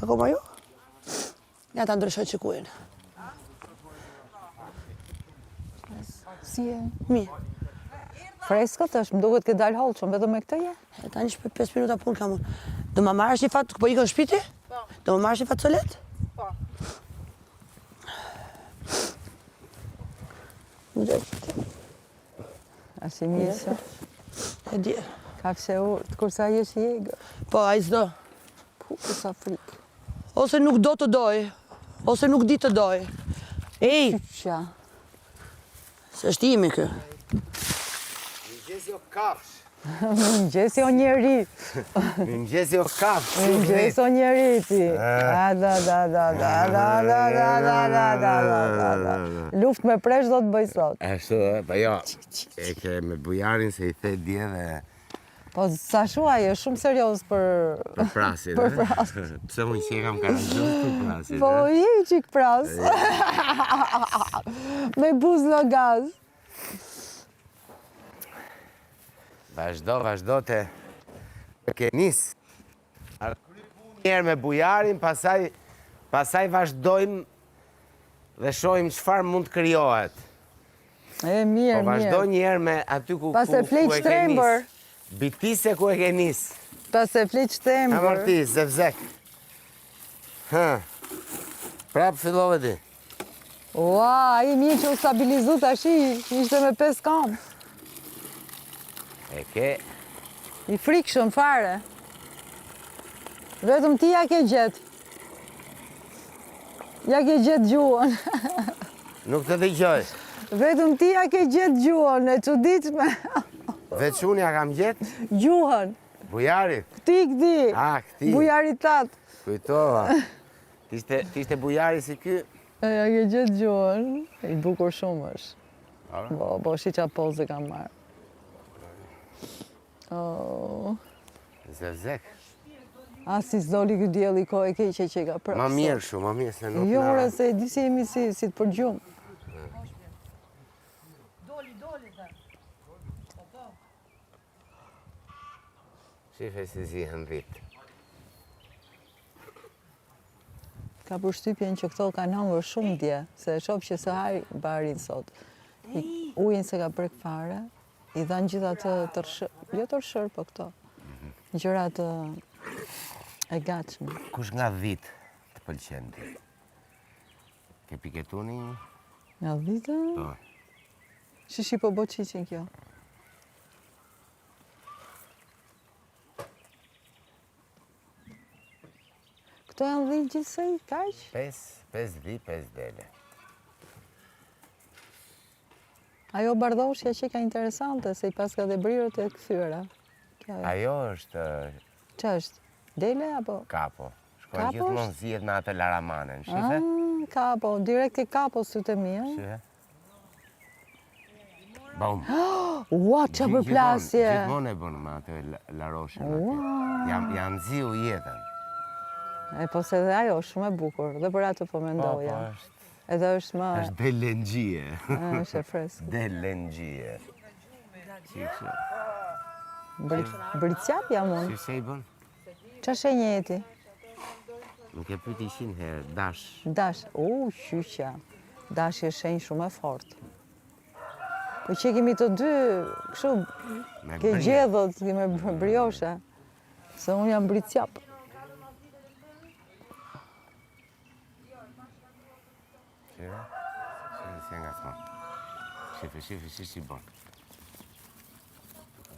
Akoma jo? Ja ta ndryshoj çik ujin. Si e? Mirë. Freskët është, më duket ke dalë hollshëm, vetëm me këtë je? E tani shpejt 5 minuta punë kam unë. Do ma marrësh një fat, po ikën shpiti? Po. Do ma marrësh një facoletë? Po. Më do të A si mirë që? E di. Kafshë e urtë, kurse ai është i egër. Po, ai s'do. Po, po sa frikë. Ose nuk do të doj, ose nuk di të doj. Ej! Qyqa. Se është imi kë. Mirëmëngjesi o kafshë. Mirëmëngjesi o njeri. Mirëmëngjesi o kafshë. Mirëmëngjesi o njeri ti. A da da da da da da da da da da da da. Luftë me presh do të bëj sot. Ashtu, pa jo. E ke me bujarin se i the dje dhe Po sa shu ai është shumë serioz për për prasin. Për prasin. Pse unë që e kam karagjos për prasin. Po je i çik pras. Me buzë në gaz. Vazhdo, vazhdo te e ke nis. Njëherë me bujarin, pasaj, pasaj vazhdojmë dhe shohim çfarë mund të krijohet. E, mirë, po vazhdo njëherë me aty ku, Pas e ku, ku e ke nis. Bitise ku e ke nis. Pas e fleq shtrembër. Ha mor ti, zevzek. Hë. Prapë fillove ti. Ua, ai mirë që u stabilizu tashi, ishte me pes kam. E ke. I frikshëm fare. Vetëm ti ja ke gjetë. Ja ke gjetë gjuhën. Nuk të dëgjoj. Vetëm ti ja ke gjetë gjuhën, e çuditshme. Veç unë ja kam gjetë? Gjuhën. Bujarit. Këti, këti. A, këti. Bujarit tat. Kujtova. Të ishte bujari si ky? E, ja ke gjetë gjuhën. I bukur shumë është. Po, po, shi ça poze kam marrë. Oh. Zevzek. A si s'doli ky dielli kohë e keqe që ka prapë. Ma mirë shumë, ma mirë se nuk Jo, ore, se e di si jemi si, si të përgjum. Doli, doli, dhe. Po, po. Shife si zihen dhitë. Ka përshtypjen që këto kanë hëngër shumë dje, se e shoh që s'e ha barin sot. Ujin s'e ka prek fare, i dhanë gjithë atë tërshër, jo tërshër, po këto, gjërat e gatshme. Kush nga dhitë të pëlqen ty? Ke piketuni? Nga dhitë? Po. Shishi po bo qiqin kjo. Këto janë dhi gjithsej, kaq? 5, 5 dhi, 5 dele. Ajo bardhoshja që ka interesante, se i paska dhe brirët e kthyera. Ajo është... Që është? Dele apo? Kapo. Shkon gjithmonë zihet me atë laramanen, shife? Ah, kapo, direkt e kapo sytë e mia. Shife? Bum. Ua, ça përplasje! Gjithmonë e bën me atë laroshen atje. Jam, jam ziu jetën. E po se dhe ajo është shumë e bukur, dhe për atë po mendoja. Po, po, është. Edhe është më... është delengjie. është e freskët. Delengjie. Bricjap jam unë. Si se i bën? Ça shenje je ti? Nuk e pyti 100 herë, dash. Dash, u, qyqja. Dash është shenjë shumë e fortë. Po që kemi të dy, kështu, ke gjedhët, kemi brioshe. Se unë jam bricjap. Shife, shife si e ngacmon. Shife, shife, shife si bon.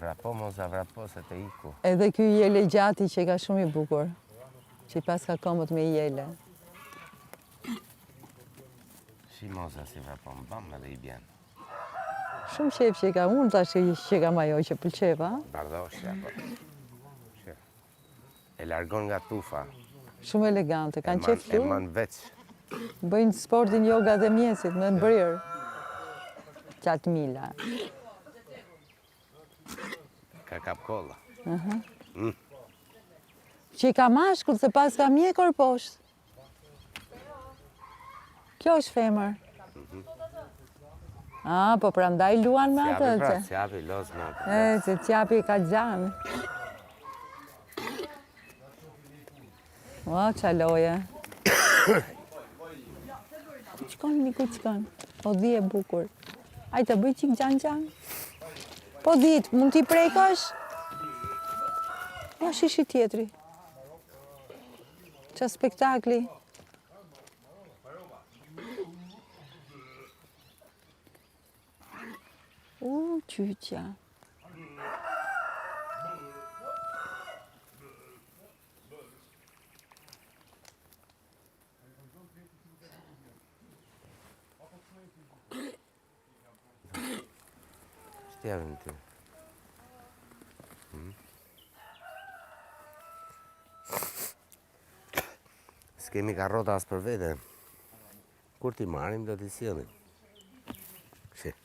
Vrapo, moza, vrapo, se të iku. Edhe ky jele gjati që ka shumë i bukur. Që i paska këmbët me jele. Si moza si vrapon, bam edhe i bjen. Shumë qejf që i ka unë, tash që kam ajo që pëlqeva. Bardhoshja, po. E largon nga tufa. Shumë elegante, kanë qejf E man veç. Bëjnë sportin yoga dhe mjesit me brirë. Qatë mila. Ka kap kolla. Mm. Që i ka mashkull se pas ka mjekër poshtë. Kjo është femër. Mhm. A, po prandaj luan me atë. Cjapi pra, cjapi, loz me atë. E, se cjapi ka gjanë. Ua, ça loje. Ku shkon, mi ku shkon? O dhi e bukur. Aj të bëj çik gjan gjan. Po dhitë, mund t'i prekësh? O, shishi tjetri. Ça spektakli. U, qyqja. Ç'të ty? Hmm? S'kemi karrota as për vete. Kur t'i marrim, do t'i sjellim. Shi.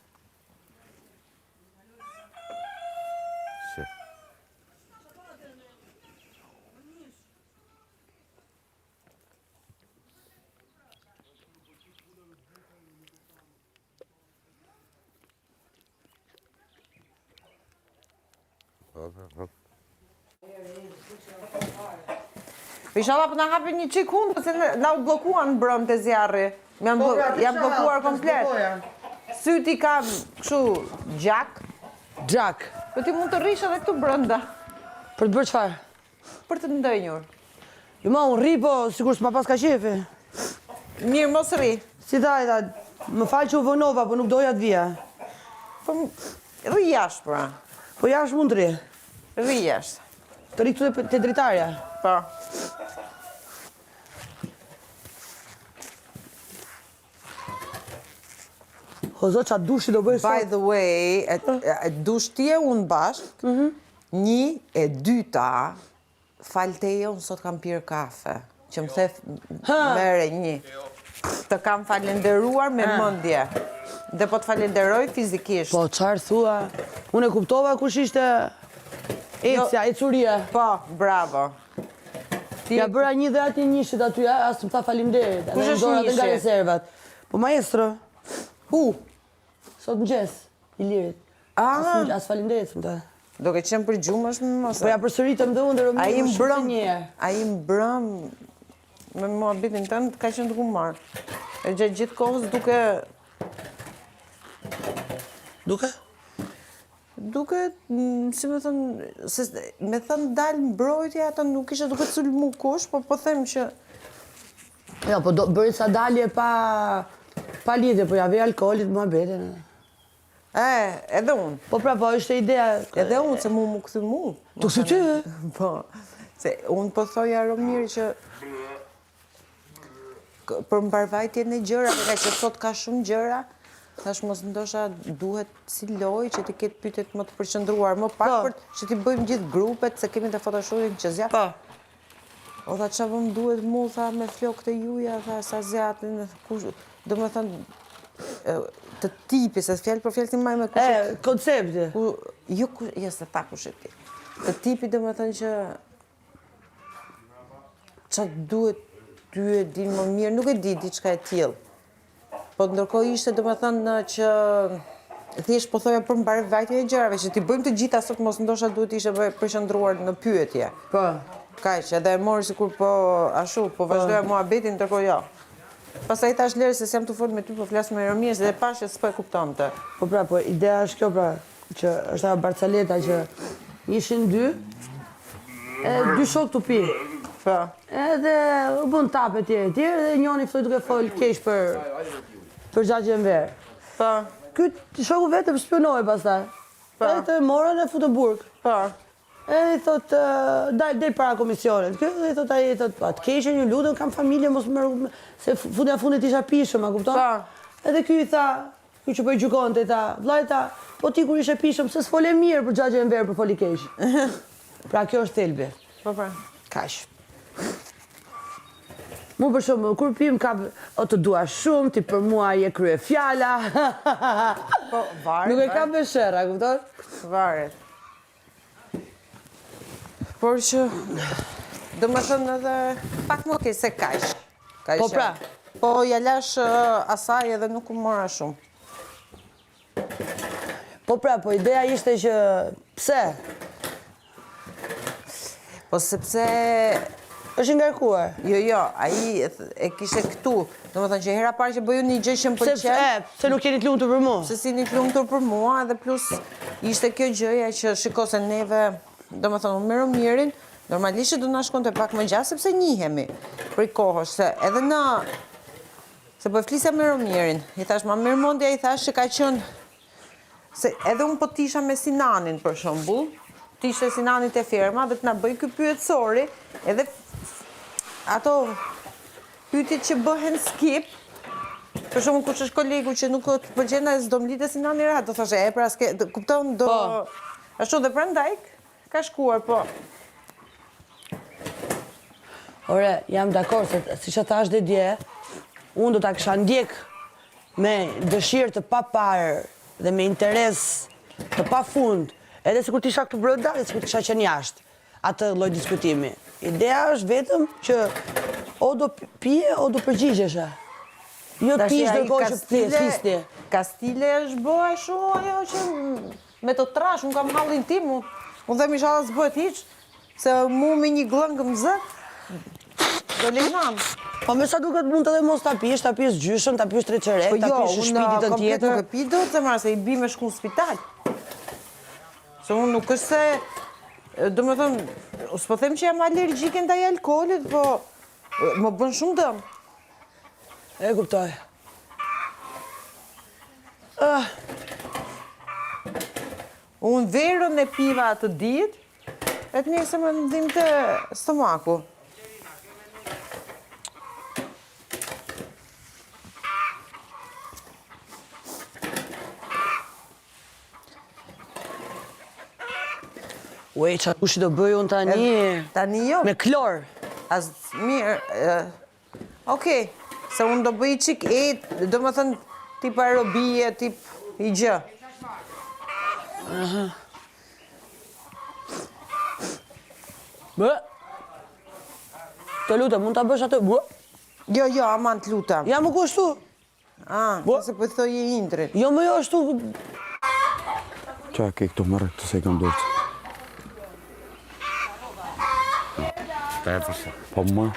Shi. Ishalla po na hapin një çik hundë, se na u bllokuan mbrëm te zjarri. Më janë po, pra, janë bllokuar komplet. Sytë i kam kështu gjak. Gjak. Po ti mund të rrish edhe këtu brenda. Për të bërë çfarë? Për të ndenjur. Jo ma, unë rri, po, sikur s'ma paska qefi. Mirë, mos rri. Si tha, i tha, më fal që u vonova, po nuk doja të vija. Po, rri jashtë, pra. Po jashtë mund të rri. Rri jashtë. Të rri këtu te dritarja. Po. O zot, ça dushi do bëj sot? By the way, e, e, dush ti e unë bashkë, mm -hmm. një e dyta, falë teje unë sot kam pirë kafe, që më the merre një. Të kam falenderuar me mendje, dhe po të falenderoj fizikisht. Po, çfarë thua? Unë e kuptova kush ishte ecja, jo, ecuria. Po, bravo. Ti... Ja bëra një dhe atij njëshit aty, as më tha faleminderit. Kush është njëshi? Nga rezervat. Po maestro. Hu? Sot mëngjes, Ilirit. Ah. As, as faleminderit, më tha. Do ke qenë për gjumë është më mos. Po ja përsëritëm dhe unë dhe Romiri Ai më mbrëm, një herë. ai mbrëm me muhabetin tënd ka qenë duke u marrë. E gjatë gjithë kohës duke Duke? Duke, si me thënë, se me thënë dalë mbrojtje, ato nuk ishte duke sulmu kush, po po them që... Jo, po do, bëri sa dalje pa, pa lidhje, po ja vej alkoolit muhabetin. E, edhe unë. Po pra, po, ishte ideja... Edhe unë, se mu m'u kthy mu. Të kthy ty? Po, se unë po thoja Romiri që për mbarëvajtjen e gjërave, nga që sot ka shumë gjëra, thash mos ndoshta duhet si lojë që t'i ketë pyetjet më të përqendruar, më pak po. për që t'i bëjmë gjithë grupet, se kemi dhe photoshooting që zgjat. Po. O tha ça po më duhet mu, tha me flokët e juja, tha sa zgjatin, kush, domethënë, të tipi, se fjalë për fjalë ti maj me kush e... koncepti. Ku, jo, ku, jo, se tha kush e ti. Të tipi, domethënë që Ça duhet ty e din më mirë, nuk e di diçka e tillë. Po ndërkohë ishte domethënë që thjesht po thoja për mbarëvajtjen e gjërave, që t'i bëjmë të gjitha sot mos ndoshta duhet të ishte më përqendruar në pyetje. Po. Kaq, edhe e mori sikur po ashtu, po vazhdoja po. muhabetin ndërkohë jo. Pastaj i thash lëre se s'jam tu fol me ty, po flas me Romirin dhe e pashë që s'po e kuptonte. Po pra, po ideja është kjo pra, që është ajo barcaleta që ishin dy, e dy shokë tu pi. Po. Edhe u bën tap e tjerë e tjerë dhe njoni filloi duke fol keq për për Xhaxhi Enver. Po. Ky shoku vetëm spiunoi pastaj. Po. Edhe e morën e futën burg. Po. Edhe i thot, dal del para komisionit. Ky dhe i thot ai i thot, pa të keqen ju lutem kam familje mos më se fundja fundit isha pishëm, a kupton? Po. Edhe ky i tha, Ky që po e gjykonte i tha, vllai tha, po ti kur ishe pishëm, pse s'fole mirë për Xhaxhi Enver, po fole keq. Pra kjo është thelbi. Po pra. Kaq. Mu për shumë, kur pim ka, o të dua shumë, ti për mua je kryefjala. Po, varet. Nuk e kam me sherr, a kupton? Varet. Por që, domethënë edhe pak më keq se kaq. Po pra. Po ja lash asaj edhe nuk u mora shumë. Po pra, po ideja ishte që pse? Po sepse... Është i ngarkuar. Jo, jo, ai e kishte këtu. Domethënë që hera parë që bëj unë një gjë që më pëlqen. Pse, pse nuk jeni të lumtur për mua? Se s'jeni të lumtur për mua edhe plus ishte kjo gjëja që shiko se neve, domethënë unë me Romirin, normalisht që do na shkonte pak më gjatë sepse njihemi prej kohësh, se edhe në se po e flisja me Romirin, i thash ma merr mendja i thash që ka qenë Se edhe unë po të isha me Sinanin për shembull, të ishte Sinani te ferma dhe të na bëjë ky pyetësori, edhe ato pyetjet që bëhen skip, për shembull kush është kolegu që nuk të pëlqen e s'do më linte Sinani rahat, do thoshe e pra s'ke, kupton, do po. Ashtu dhe prandaj ka shkuar, po. Ore, jam dakord se siç e thashë dhe dje, unë do ta kisha ndjek me dëshirë të paparë dhe me interes të pafund, edhe sikur të isha këtu brenda dhe sikur të kisha qenë jashtë, atë lloj diskutimi. Ideja është vetëm që o do pije o do përgjigjeshe. Jo të pish ndërkohë që flisni. Kastile është bë ashtu ajo që me të trash, unë kam hallin tim, unë them ishalla s'bëhet hiç. Se mu me një gllënkë më zë, do lej nam. Po me sa duket mund edhe mos ta pish, ta pish gjyshën, ta pish treçerek, po ta jo, pish në shtëpi ditën tjetër. Po jo, unë nuk e pi dot zemra, se i bi me shku në spital. Se unë nuk është se, domethënë, s'po them që jam alergjike ndaj alkoolit, po më bën shumë dëm. E kuptoj. Ah. Unë verën e piva atë ditë, e të nesërmen më dhimbte stomaku. Ue, ça dushi do bëj unë tani? Tani jo. Me klor. As, mirë, Okej, se unë do bëj çik e, domethënë, tip aerobie, tip i gjë. Aha. Bë. Të lutem, mund ta bësh atë? Bë. Jo, jo, aman të lutem. Ja më kushtu. Ah, po se po i thoje Indrit. Jo, më jo ashtu. Qa ke këto merre këto se i kam dorë. Ta e përse. Po më.